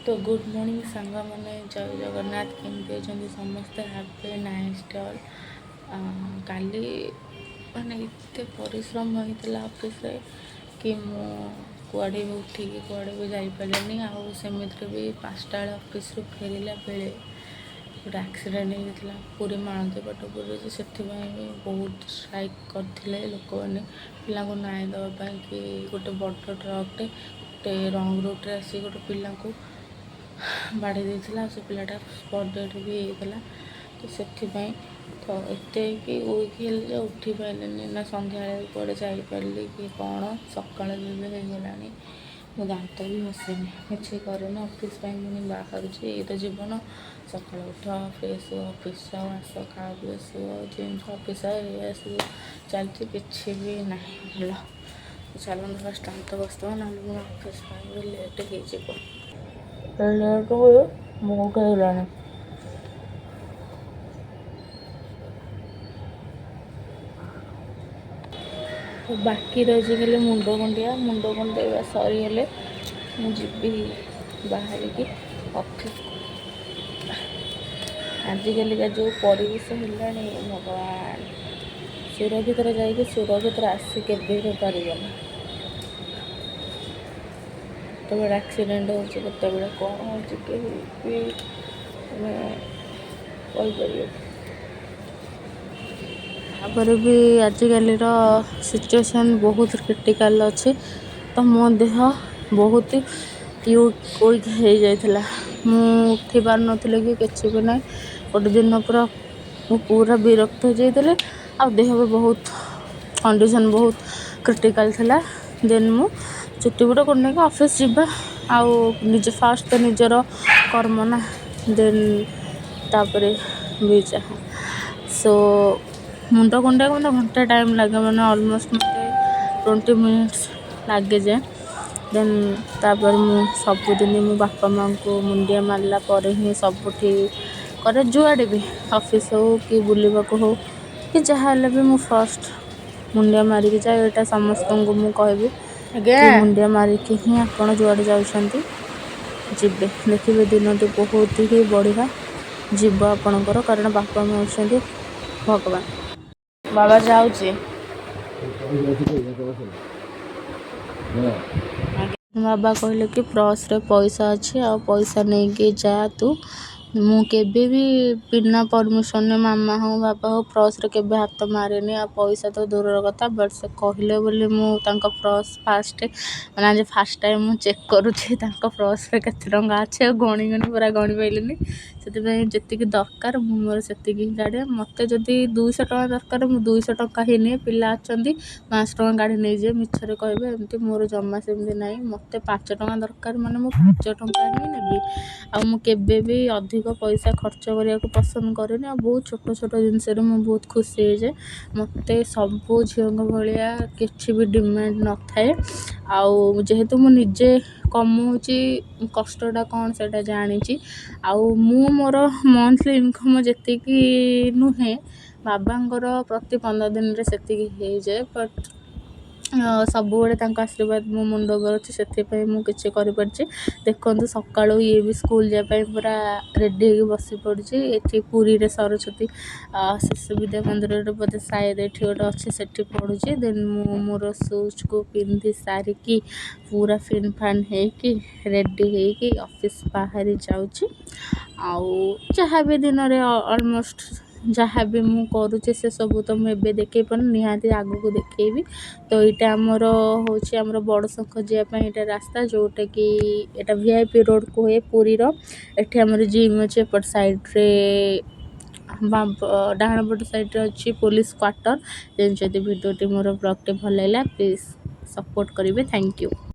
ତ good morning ସାଙ୍ଗମାନେ, ଜୟ ଜଗନ୍ନାଥ। କେମିତି ଅଛନ୍ତି ସମସ୍ତେ? Have a nice day all. କାଲି ମାନେ ଏତେ ପରିଶ୍ରମ ହେଇଥିଲା ଅଫିସରେ କି ମୁଁ କୁଆଡ଼େ ବି ଉଠିକି କୁଆଡ଼େ ବି ଯାଇପାରିଲିନି। ଆଉ ସେମିତିରେ ବି 5ଟା ବେଳେ ଅଫିସରୁ ଫେରିଲା ବେଳେ ଗୋଟେ ଆକ୍ସିଡେଣ୍ଟ ହେଇଯାଇଥିଲା ପୁରୀ ମାଳତୀପାଟପୁରରେ ଯେ, ସେଥିପାଇଁ ବି ବହୁତ ଷ୍ଟ୍ରାଇକ୍ କରିଥିଲେ ଲୋକମାନେ ପିଲାଙ୍କୁ ନ୍ୟାୟ ଦେବା ପାଇଁ କି ଗୋଟେ ବଡ଼ ଟ୍ରକ୍ଟେ ଗୋଟେ ରଙ୍ଗ ରୁଟ୍ରେ ଆସି ଗୋଟେ ପିଲାଙ୍କୁ ବାଡ଼େଇ ଦେଇଥିଲା ଆଉ ସେ ପିଲାଟା ସ୍ପଟ୍ ଡେଡ଼୍ ବି ହେଇଯାଇଥିଲା। ତ ସେଥିପାଇଁ ତ ଏତେ କି ୱିକ୍ ହେଲି ଯେ ଉଠି ପାରିଲିନି ନା ସନ୍ଧ୍ୟାବେଳେ କୁଆଡ଼େ ଯାଇପାରିଲି କି କ'ଣ। ସକାଳ ବି ଏବେ ହେଇଗଲାଣି, ମୁଁ ଦାନ୍ତ ବି ଘଷିନି, କିଛି କରିନି। ଅଫିସ୍ ପାଇଁ ପୁଣି ବାହାରୁଛି। ଏଇ ତ ଜୀବନ, ସକାଳୁ ଉଠ, ଫ୍ରେଶ୍ ହୁଅ, ଅଫିସ୍ ଯାଅ, ଆସ, ଖାଅ, ପିଅ, ଶୁଅ, ଜିମ୍, ଅଫିସ୍, ଏଇଆ ସବୁ ଚାଲିଛି, କିଛି ବି ନାହିଁ ଭଲ। ଚାଲନ୍ତୁ ଫାଷ୍ଟ ଦାନ୍ତ ଘଷିଦେବା, ନହେଲେ ମୋର ଅଫିସ୍ ପାଇଁ ବି ଲେଟ୍ ହେଇଯିବ। ଲେଟ୍ ହୁଏ ବହୁତ ହେଇଗଲାଣି। ତ ବାକି ରହିଛି ଖାଲି ମୁଣ୍ଡ କୁଣ୍ଡିଆ। ମୁଣ୍ଡ କୁଣ୍ଡେଇବା ସରିଗଲେ ମୁଁ ଯିବି ବାହାରିକି ଅଫିସକୁ। ଆଜିକାଲିକା ଯେଉଁ ପରିବେଶ ହେଲାଣି, ଭଗବାନ, ସୁରକ୍ଷିତରେ ଯାଇକି ସୁରକ୍ଷିତରେ ଆସି କେବେ ବି ପାରିବନି। କେତେବେଳେ ଆକ୍ସିଡେଣ୍ଟ ହେଉଛି, କେତେବେଳେ କ'ଣ ହେଉଛି, କେହି ବି ମାନେ କହିପାରିବେନି। ତାପରେ ବି ଆଜିକାଲିର ସିଚୁଏସନ୍ ବହୁତ କ୍ରିଟିକାଲ୍ ଅଛି। ତ ମୋ ଦେହ ବହୁତ ୱିକ୍ ହେଇଯାଇଥିଲା, ମୁଁ ଉଠି ପାରୁନଥିଲି କି କିଛି ବି ନାହିଁ। ଗୋଟେ ଦିନ ପୁରା ମୁଁ ପୁରା ବିରକ୍ତ ହେଇଯାଇଥିଲି ଆଉ ଦେହ ବି ବହୁତ କଣ୍ଡିସନ୍ ବହୁତ କ୍ରିଟିକାଲ୍ ଥିଲା। ଦେନ୍ ମୁଁ ଚୁଟି ଫୁଟ କୁଣ୍ଡେଇକି ଅଫିସ୍ ଯିବା ଆଉ ନିଜ ଫାଷ୍ଟ ତ ନିଜର କର୍ମ ନା, ଦେନ୍ ତାପରେ ବି ଯାହା। ସୋ ମୁଣ୍ଡ କୁଣ୍ଡେଇବାକୁ ମୋତେ ଘଣ୍ଟେ ଟାଇମ୍ ଲାଗେ, ମାନେ ଅଲମୋଷ୍ଟ ମୋତେ 20 ମିନିଟ୍ସ ଲାଗିଯାଏ। ଦେନ୍ ତାପରେ ମୁଁ ସବୁଦିନ ମୋ ବାପା ମାଆଙ୍କୁ ମୁଣ୍ଡିଆ ମାରିଲା ପରେ ହିଁ ସବୁଠି କରେ, ଯୁଆଡ଼େ ବି ଅଫିସ୍ ହଉ କି ବୁଲିବାକୁ ହଉ କି ଯାହା ହେଲେ ବି ମୁଁ ଫାଷ୍ଟ ମୁଣ୍ଡିଆ ମାରିକି ଯାଏ। ଏଇଟା ସମସ୍ତଙ୍କୁ ମୁଁ କହିବି କି ମୁଣ୍ଡିଆ ମାରିକି ହିଁ ଆପଣ ଯୁଆଡ଼େ ଯାଉଛନ୍ତି ଯିବେ, ଦେଖିବେ ଦିନଟି ବହୁତ ହି ବଢ଼ିଆ ଯିବ ଆପଣଙ୍କର, କାରଣ ବାପା ମା ହେଉଛନ୍ତି ଭଗବାନ। ବାବା ଯାଉଛି। ବାବା କହିଲେ କି ପର୍ସରେ ପଇସା ଅଛି ଆଉ ପଇସା ନେଇକି ଯା ତୁ। ମୁଁ କେବେ ବି ବିନା ପରମିସନ୍ରେ ମାମା ହଉ ବାବା ହଉ ପର୍ସରେ କେବେ ହାତ ମାରେନି, ଆଉ ପଇସା ତ ଦୂରର କଥା। ବଟ୍ ସେ କହିଲେ ବୋଲି ମୁଁ ତାଙ୍କ ପର୍ସ ଫାଷ୍ଟ, ମାନେ ଆଜି ଫାଷ୍ଟ ଟାଇମ୍ ମୁଁ ଚେକ୍ କରୁଛି ତାଙ୍କ ପର୍ସରେ କେତେ ଟଙ୍କା ଅଛି, ଆଉ ଗଣି ଗଣି ପୁରା ଗଣି ପାଇଲିନି। ସେଥିପାଇଁ ଯେତିକି ଦରକାର ମୁଁ ମୋର ସେତିକି ହିଁ କାଢ଼େ। ମୋତେ ଯଦି 200 ଟଙ୍କା ଦରକାର ମୁଁ 200 ଟଙ୍କା ହିଁ ନିଏ। ପିଲା ଅଛନ୍ତି 500 ଟଙ୍କା କାଢ଼ି ନେଇଯିବେ, ମିଛରେ କହିବେ ଏମିତି, ମୋର ଜମା ସେମିତି ନାହିଁ। ମୋତେ 5 ଟଙ୍କା ଦରକାର ମାନେ ମୁଁ 5 ଟଙ୍କା ହିଁ ନେବି, ଆଉ ମୁଁ କେବେ ବି ଅଧିକ ପଇସା ଖର୍ଚ୍ଚ କରିବାକୁ ପସନ୍ଦ କରେନି। ଆଉ ବହୁତ ଛୋଟ ଛୋଟ ଜିନିଷରେ ମୁଁ ବହୁତ ଖୁସି ହେଇଯାଏ। ମୋତେ ସବୁ ଝିଅଙ୍କ ଭଳିଆ କିଛି ବି ଡିମାଣ୍ଡ ନଥାଏ, ଆଉ ଯେହେତୁ ମୁଁ ନିଜେ କମଉଛି, କଷ୍ଟଟା କ'ଣ ସେଇଟା ଜାଣିଛି। ଆଉ ମୁଁ ମୋର ମନ୍ଥଲି ଇନକମ୍ ଯେତିକି ନୁହେଁ, ବାବାଙ୍କର ପ୍ରତି 15 ଦିନରେ ସେତିକି ହେଇଯାଏ। ବଟ୍ ସବୁବେଳେ ତାଙ୍କ ଆଶୀର୍ବାଦ ମୋ ମୁଣ୍ଡ ଉପରେ ଅଛି, ସେଥିପାଇଁ ମୁଁ କିଛି କରିପାରିଛି। ଦେଖନ୍ତୁ ସକାଳୁ ଇଏ ବି ସ୍କୁଲ ଯିବା ପାଇଁ ପୁରା ରେଡ଼ି ହେଇକି ବସି ପଡ଼ିଛି। ଏଠି ପୁରୀରେ ସରସ୍ୱତୀ ଶିଶୁ ବିଦ୍ୟା ମନ୍ଦିରରେ ବୋଧେ ସାୟଦ ଏଠି ଗୋଟେ ଅଛି, ସେଠି ପଢ଼ୁଛି। ଦେନ୍ ମୁଁ ମୋର ସୁଜ୍କୁ ପିନ୍ଧି ସାରିକି ପୁରା ଫିନ୍ ଫାନ୍ ହେଇକି ରେଡ଼ି ହେଇକି ଅଫିସ୍ ବାହାରି ଯାଉଛି। ଆଉ ଯାହା ବି ଦିନରେ ଅଲମୋଷ୍ଟ ଯାହା ବି ମୁଁ କରୁଛି ସେସବୁ ତ ମୁଁ ଏବେ ଦେଖେଇ ପାରୁନି, ନିହାତି ଆଗକୁ ଦେଖେଇବି। ତ ଏଇଟା ଆମର ହେଉଛି ଆମର ବଡ଼ ଶଙ୍ଖ ଯିବା ପାଇଁ ଏଇଟା ରାସ୍ତା, ଯେଉଁଟାକି ଏଇଟା VIP road କୁହେ ପୁରୀର। ଏଠି ଆମର ଜିମ୍ ଅଛି, ଏପଟ ସାଇଡ଼୍ରେ ଡାହାଣ ପଟ ସାଇଡ଼୍ରେ ଅଛି ପୋଲିସ କ୍ୱାର୍ଟର। ଯଦି ଭିଡ଼ିଓଟି ମୋର ବ୍ଲଗ୍ଟି ଭଲ ଲାଗିଲା, ପ୍ଲିଜ୍ ସପୋର୍ଟ କରିବେ। Thank you.